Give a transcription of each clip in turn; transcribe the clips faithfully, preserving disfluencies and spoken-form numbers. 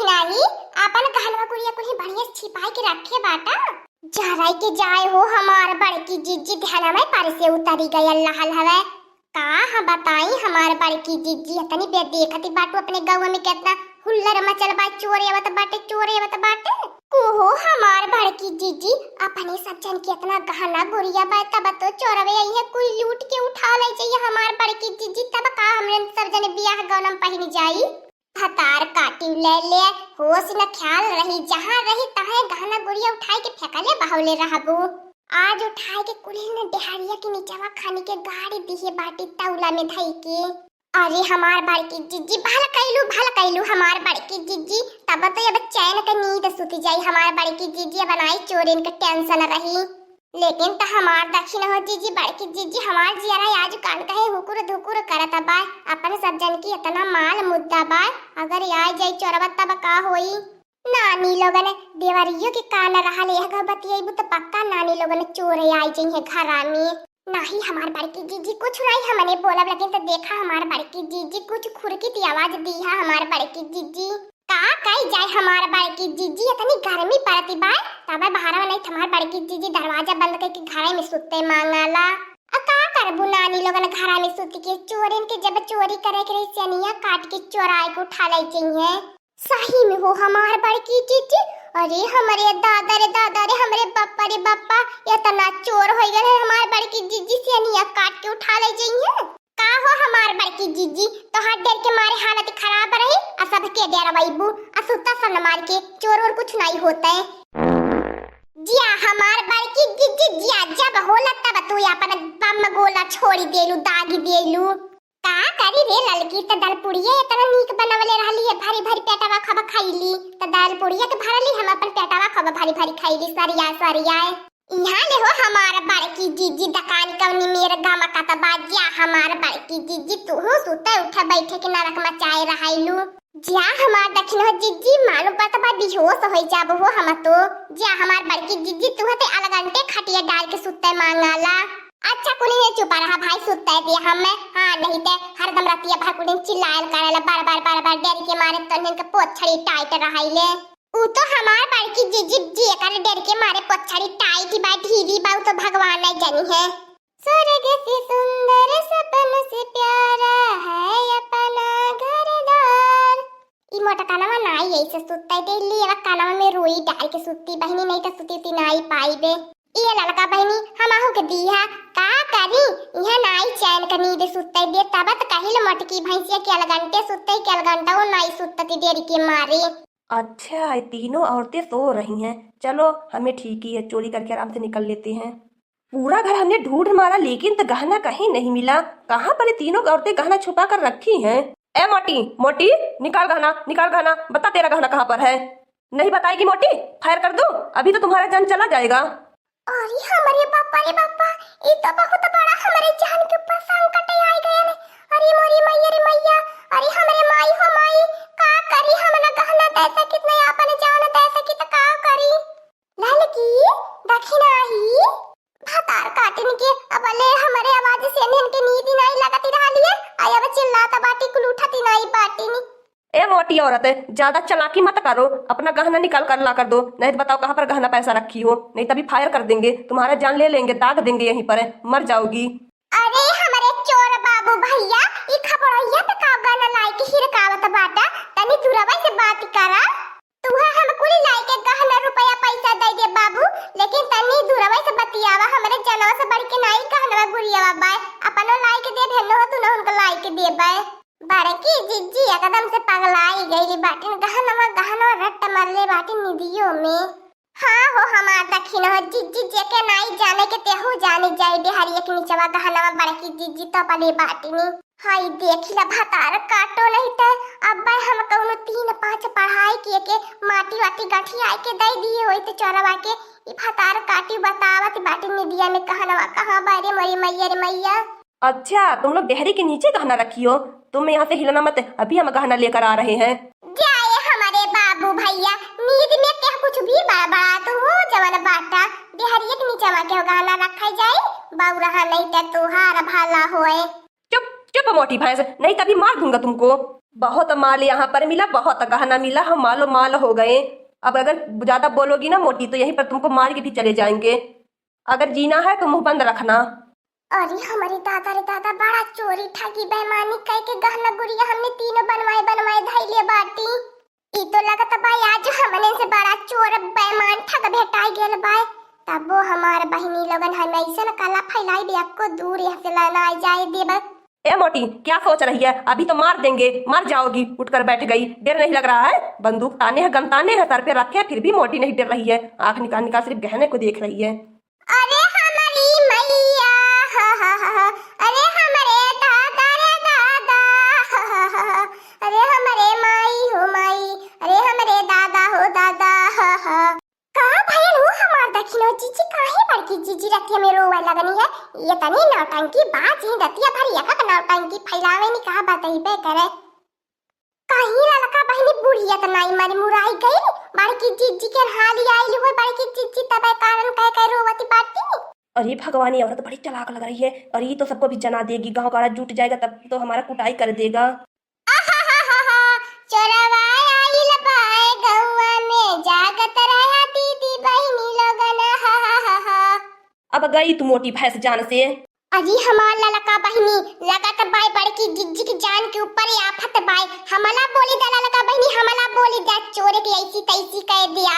नाही, आपन गहनवा गुरिया कुल्ही बढ़िया से छिपाई के रखे बाटा। जराई के जाए हो हमार बड़की जिज्जी, ध्यान में पर से उतरी गयल रहल हवे। का हम बताई हमार बड़की जिज्जी, इतनी बेर देखती बाटू अपने गाँव में कितना हुल्लर मचल बा, चोर आवत बाटे, चोर आवत बाटे। ओहो हमार बड़की जिज्जी, अपने सब जन के इतना गहना गुरिया बा, तब तो चोरवे आई है, कोई लूट के उठा ले जाइए हमार बड़की जिज्जी, तब का हमरे सब जने बियाह गौनम पहिन जाई। भतार काटी ले ले, होश न ख्याल रही, जहाँ रही तहाँ गहना गुरिया उठाए के फेंकले बहौले रहबू। आज उठाए के कुल्ही न डेहरिया के नीचवा खानी के गाड़ी दिहे बाटी तौला में धई के। अरे हमार बड़की जिज्जी, भल कैलू, भल कैलू हमार बड़की जिज्जी, तब तो अब चैन के नींद सुत जाई हमार बड़की जिज्जी, अब नाई चोरिन के टेंशन रही। लेकिन त हमार दखिन हो जिज्जी, बड़की जिज्जी, हमार जियरा आज कान कहे हुकुर धुकुर करत बा। अपन सब जन की इतना माल मुद्दा बा, अगर आ जाई चोरवा तब का होई? नानी लोगन, देवरियो के कान रहल, यह घर बतियेबू त पक्का नानी लोगन चोर आ जाई है घरा में। नाही हमार बड़की जिज्जी, कुछ नाही हमने बोलब, लेकिन त देखा हमार बड़की जिज्जी कुछ खुरकी ती आवाज दी है हमार बड़की जिज्जी। का कई जाए हमार बड़की जिज्जी, इतनी गर्मी पड़ती बा, तब बहरवा नहीं हमार बड़की जिज्जी दरवाजा बंद करके घरे में सुते मांगाला। आ का करबू नानी लोगन घरा में सुत के, चोरन के जब चोरी करे के रही सेनिया काट के चोराए के उठा ले जइहे। सही में हो हमार बड़की जिज्जी, अरे हमरे दादा रे दादा रे, हमरे बप्पा रे बप्पा, इतना चोर हो गए है हमार बड़की जिज्जी, सेनिया काट के उठा ले जइहे। का हो हमार बड़की जिज्जी, तोहार डर के मारे हालत खराब रही, आ सबके डरवैबू, आ सुता सन मार के, चोर और कुछ नहीं होते। जिया हमार बड़की जिज्जी जिया, जब होला तब तू अपन बम गोला छोड़ी देलू, दागी देलू। का करी रे ललकी, त दलपुड़िया इतना नीक बनवले रहली है, भरी भरी पेटवा खब खैली, त दलपुड़िया के भरली, हम अपन पेटवा खब भरी भरी खैली, सरिया सरिया। इहाँ ले हो हमार बड़की जिज्जी, दकान कौनी मेर गमकत बा, जिया हमार बड़की जिज्जी, तुहू सुते उठे बैठे के नरक मचाए रहैलू। जिया हमार दखिन हो जिज्जी, मालूम पड़त बा बेहोश होइ जाबो हो हम तो। जिया हमार बड़की जिज्जी, तुह ते अलगंटे खटिया डाल के सुते मांगाला। अच्छा कुली ने चुपा रहा भाई, सुते दिया हमें। हाँ, नहीं ते हरदम रतिया भर कुली चिल्लायल करेला, बार बार बार बार डर के मारे तोहन के पोछड़ी टाइट रहैले। ऊ तो हमार बड़की जिज्जी, जेकर डर के मारे पोछड़ी टाइट बा, ढीली बा, ऊ तो भगवान नहीं जानी है। स्वर्ग से सुंदर सपन से प्यारा है अपना घर द्वार। ई मोटा कानवा नाई ऐसे सुत्ता दे ली, अब कानवा में रोई डाल के सुत्ती बहिनी, नहीं तो सुती उती नाई पाई बे। ये ललका बहिनी, हम आहू के दीहा, का करी, यहाँ नाई चैन का नींद सुत्ता दे, तब त कहिल मोटकी भैंसिया के अलगंटे सुत्ते, के अलगंटा वो नाई सुत्ता ती डर के मारे। अच्छा, ये तीनों औरतें सो रही हैं। चलो, हमें ठीक ही है, चोरी करके आराम से निकल लेते हैं। पूरा घर हमने ढूंढ मारा, लेकिन तो गहना कहीं नहीं मिला। कहाँ पर ये तीनों औरतें गहना छुपा कर रखी हैं? ए मोटी, मोटी, निकाल गहना, निकाल गहना, बता तेरा गहना कहाँ पर है? नहीं बताएगी मोटी, फायर कर दूं, अभी तो तुम्हारा जान चला जाएगा। अरे हमरे बापा रे बापा, ई तो बहुत बड़ा हमरे जान के ऊपर संकट आई गया ने। अरे मोरी मैया रे मैया, अरे हमरे माई हो माई, का करी, हम ना गहना दे सकित, ना अपन जान दे सकित, का करी? ललकी, दखिना ही, भतार काटिन के, अब ले हमरे आवाज से इनके नींद नहीं लगती रहली है, आई अब चिल्लाता बाटी, कुल उठती नहीं बाटी नी। ए मोटी औरत, ज्यादा चालाकी मत करो, अपना गहना निकाल कर ला कर दो, नहीं तो बताओ कहाँ पर गहना पैसा रखी हो, नहीं तभी फायर कर देंगे, तुम्हारा जान ले लेंगे, दाग देंगे यहीं पर, मर जाओगी। अरे हमरे चोर बाबू भैया, ई खपड़ोइया पे का गहना लाई के हिरकावत बाटा, तनी दूरवा से बात करा। तुहा हम कुल लाई के गहना रुपया पैसा दे दे बाबू, लेकिन तनी दूरवा से बतियावा, हमरे जनवा से बढ़ के नाई गहनवा गुरियावा बाय, अपनो लाई के दे भेनो हो, तू ना उनको लाई के दे बाय। बड़की जिज्जी एकदम से पगलाई गईली बाटिन, गहनवा, गहनवा रट्ट मरले बाटिन निदियो में। हाँ हो हमार दखिन हो जिज्जी, जेके नाई जाने के तेहू जाने जाई, डेहरिया के निचवा गहनवा बड़की जिज्जी तो पले बाटिनी। हाय देखिला भतार काटो नहीं ते, अब्बे हम कौनो तीन पाँच पढ़ाई के के माटी वाटी गठियाई के दे दिए होई ते चोरवा के, ई भतार काटी बतावत बाटिन निदिया में गहनवा कहाँ बा रे मोरी मैया रे मैया। अच्छा, तुम लोग डेहरी के नीचे गहना रखी हो? तुम यहाँ से हिलना मत, अभी हम गहना लेकर आ रहे हैं। जाए हमारे बाबू भैया, नींद में क्या कुछ भी बड़बड़ात हो जवन बाटा, डेहरिया के नीचे के गहना रखा जाए, बउरहा नहीं ते तोहार भला होए। चुप, चुप मोटी भैंस, नहीं तभी मार दूंगा तुमको। बहुत माल यहाँ पर मिला, बहुत गहना मिला, हम मालो माल हो गए। अब अगर ज्यादा बोलोगी ना मोटी तो यहीं पर तुमको मार के भी चले जाएंगे। अगर जीना है तो मुंह बंद रखना। अरे हमरे दादा रे दादा, बड़ा चोरी ठगी बेईमानी कई के गहना गुरिया हमने तीनों बनवाए बनवाए धइले बाटी। ई तो लगत बा आज हमने से बड़ा चोर बेईमान ठग भेटाई गेल बा। तबो हमार बहिनी लोगन हम ऐसन कला फैलाई दे, आपको दूर यहाँ से लाना आ जाए देब। ए मोटी, क्या सोच रही है? अभी तो मार देंगे, मर जाओगी। उठकर बैठ गई, डर नहीं लग रहा है? बंदूक ताने हैं, गन ताने हैं, सर पे रखे, फिर भी मोटी नहीं डर रही है। आंख निकाल निकाल सिर्फ गहने को देख रही है। अरे हमरी मैया, हा, हा, हा, हा। अरे हमरे दादा रे दादा, हा, हा, हा, हा। अरे हमरे माई हो माई, अरे हमरे दादा हो दादा, हा, हा। का भयल हो हमार दखिनो जीजी, काहे बड़की जीजी रतिया में रोवे लगनी है? ये तनी नौटंकी बाज ही रतिया भर एक एक नौटंकी फैलावे नी, का बतइबे करे। कहीं ललका बहिनी बुढ़िया त नाई मरी मुराई गई, बड़की जीजी के हाली आइल हुए, बड़की जीजी तबे कारण कह कह रोवती बाटी। अरे भगवान, ये औरत बड़ी चालाक लग रही है। अरे ये तो सबको भी जना देगी, गांव गाड़ा जुट जाएगा तब तो हमारा कुटाई कर देगा। चोरवा आइल बाय गौवा में, जागत रहा दीदी बहिनी लोगन, हा, हा, हा, हा। अब गई तू मोटी भैंस जान से। अजी हमार ललका बहिनी, लगत बाय बड़की जिज्जी की जान के ऊपर ये आफत बाय। हमला बोली दा ललका बहिनी, हमला बोली दा, चोर के ऐसी तैसी कह दिया।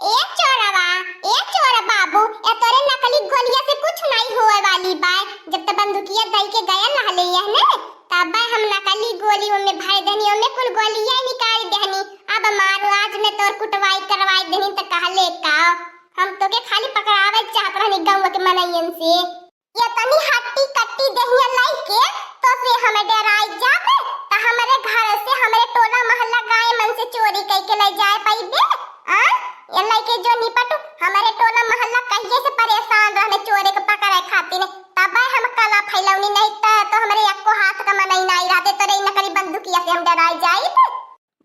ए चोरवा, ए चोर बाबू, ए तोरे नकली गोलिया से कुछ नहीं होए वाली बाय। जब त बंदूकिया दई के गयल रहले यहने, तब हम नकली गोली ओमे भर देनी, ओमे कुल गोलिया निकाल देहनी। अब मारो आज मैं तोर कुटवाई करवाई देनी त कहले का, हम तोके खाली पकड़ावे चाहत रहनी गौवा के मनैयन से। ये तनी हट्टी कट्टी देहिया लइके तो से हमें डराई जाबे, त हमरे घर से हमरे टोला मोहल्ला गाय मन से चोरी कइके ले जाए पइबे? आ? ये लइके जो निपट, हमरे टोला मोहल्ला कहिए से परेशान रहने चोरे के पकड़े खातिर, तबे हम कला फैलौनी, नहीं त तो हमरे एको हाथ का मनई नाई रहते, तोरे ई नकली बंदूकिया से हम डराई जाइत।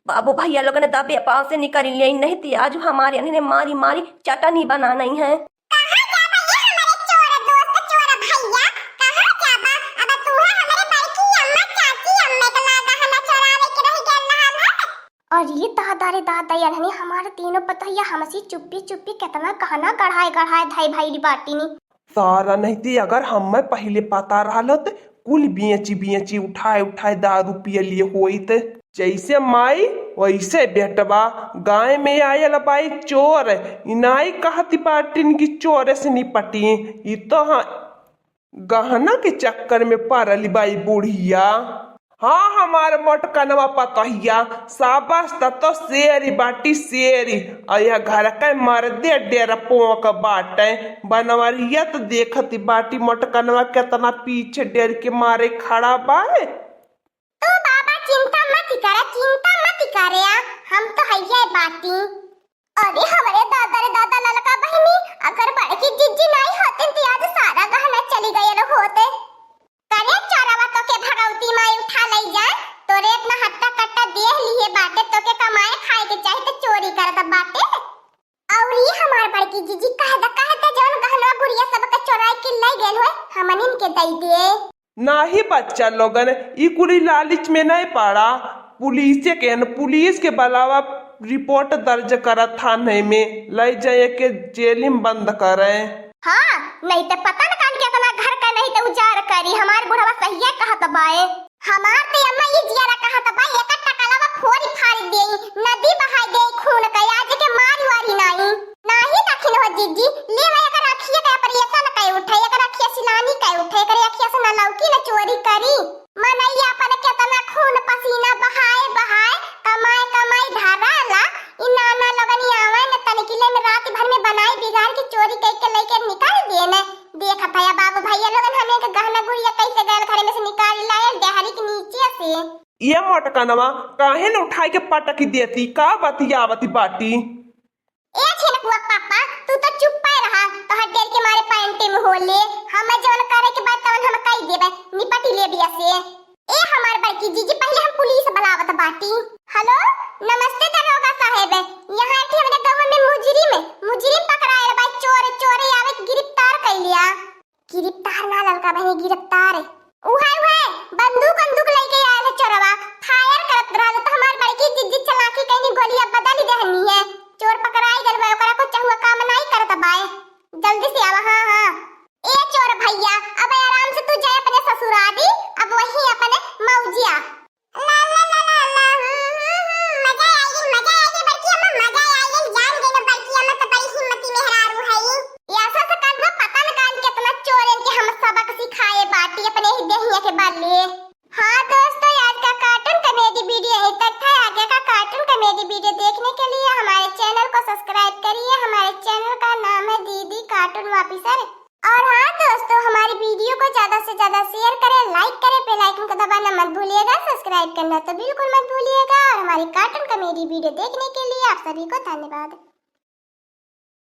बाबू भैया लोगन दबे पाँव से निकल ले, नहीं तो आज हमारे इन्हें मारी मारी चटनी बना नहीं है। कहाँ जाबा ये हमारे चोर दोस्त, चोर भैया? कहाँ जाबा? अब तू है हमारे बड़की अम्मा, चाची अम्मा के लागा हमें चोरावे के रह गया लाल है। अरे दादा रे दादा, यानी हमारे तीनों पतोहिया हमसे चुप्पी चुप्पी कितना गहना गढ़ाए गढ़ाए धाई भाई बाटिनी। सारा नहीं थी, अगर हमें पहले पता रहलत, कुल बेची बेची उठाए उठाए दारू पियलिए होइत। जैसे माई वैसे बेटवा, गाय में आयल बाई चोर, इनाई कहती बाटिन की चोर से निपटी। ई तो हाँ, गहना के चक्कर में पड़ल बाई बुढ़िया। हाँ, हमार मोटकनवा पतोहिया, साबस त तो शेरी बाटी शेरी। आ यह घर के मर्दे डेर पोंक बाटे। बनवरिया त देखत बाटी मोटकनवा केतना पीछे डेर के मारे खड़ा बाए। तू बाबा चिंता मत करा, चिंता मत करे, आ, हम तो हइये बाटी। अरे हमरे दादा रे दादा, ललका बहिनी, अगर बड़की जिज्जी नाई होतिन त आज सारा गहना चली गयल होते। करे चोरवा तोके भगवती माई उठा लई जाए, तोरे इतना हट्टा कट्टा देह लिहे बाटे, तोके कमाए खाए के चाही त चोरी करत बाटे। और ई हमार बड़की जिज्जी कह द, कह द जौन गहनवा गुड़िया सबके चोराई के लई गयल होए, हमनिन के दई दे। नाही बच्चा लोगन, ई कुली लालच में नहीं पड़ा। पुलिसे के न, पुलिस के बुलावा, रिपोर्ट दर्ज करा थाने में, लई जाए के जेल में बंद करे। हाँ, नहीं त पता न कान केतना घर का नहीं त उजाड़ करी। हमार बुढ़वा सहिया कहत बाए। हमार त अम्मा ई जियारा कहत बा, एकर टकलवा फोरी फारी देई, नदी बहाई देई खून का, आज के मारी वारी नाई। नाही दखिन हो जिज्जी, ले भाई एकर अखिया का operation कई उठे, एकर अखिया सिलानी कई उठे, एकर अखिया से न लौकी न चोरी करी। मनई अपन केतना खून पसीना बहाए बहाए, कमाए कमाए धराला, ई नाना लोगन आवे न तनकिले में रात भर में बनाई बिगाड़ के चोरी कई के लइके निकाल दिए न। देखत है बाबू भैया लोगन हमें के गहना गुड़िया कैसे गयल घरे में से निकाल लायल डेहरी के नीचे से। ये मोटकनवा काहे न उठाई के पटक देती, का बतियावती बाटी? ए छिनकुआ पापा, तू तो चुप्पे रहा, तोहर डेर के मारे पैंटे में होले। हमें जवन करे के बाद तवन हम कई देबे, निपटी ले बिया से। ए हमार बड़की जीजी, पहले हम पुलिस बुलावत बाटी। हेलो, नमस्ते दरोगा साहेब, यहाँ एक ठे हमरे गाँव में मुजरिम, मुजरिम पकड़ायल बा, चोर, चोर आवे के गिरफ्तार कई लिया। गिरफ्तार ना ललका बहिनी, गिरफ्तार। उहे, उहे, बंदूक अपने ही देहिया के बाल लिए। हाँ दोस्तों, आज का कार्टून कॉमेडी वीडियो यहीं तक था। आगे का कार्टून कॉमेडी वीडियो देखने के लिए हमारे चैनल को सब्सक्राइब करिए। हमारे चैनल का नाम है दीदी कार्टून ऑफिसर। और हाँ दोस्तों, हमारी वीडियो को ज्यादा से ज्यादा शेयर करें, लाइक करें, बेल आइकन को दबाना मत भूलिएगा, सब्सक्राइब करना तो बिल्कुल मत भूलिएगा। और हमारी कार्टून कॉमेडी वीडियो देखने के लिए आप सभी को धन्यवाद।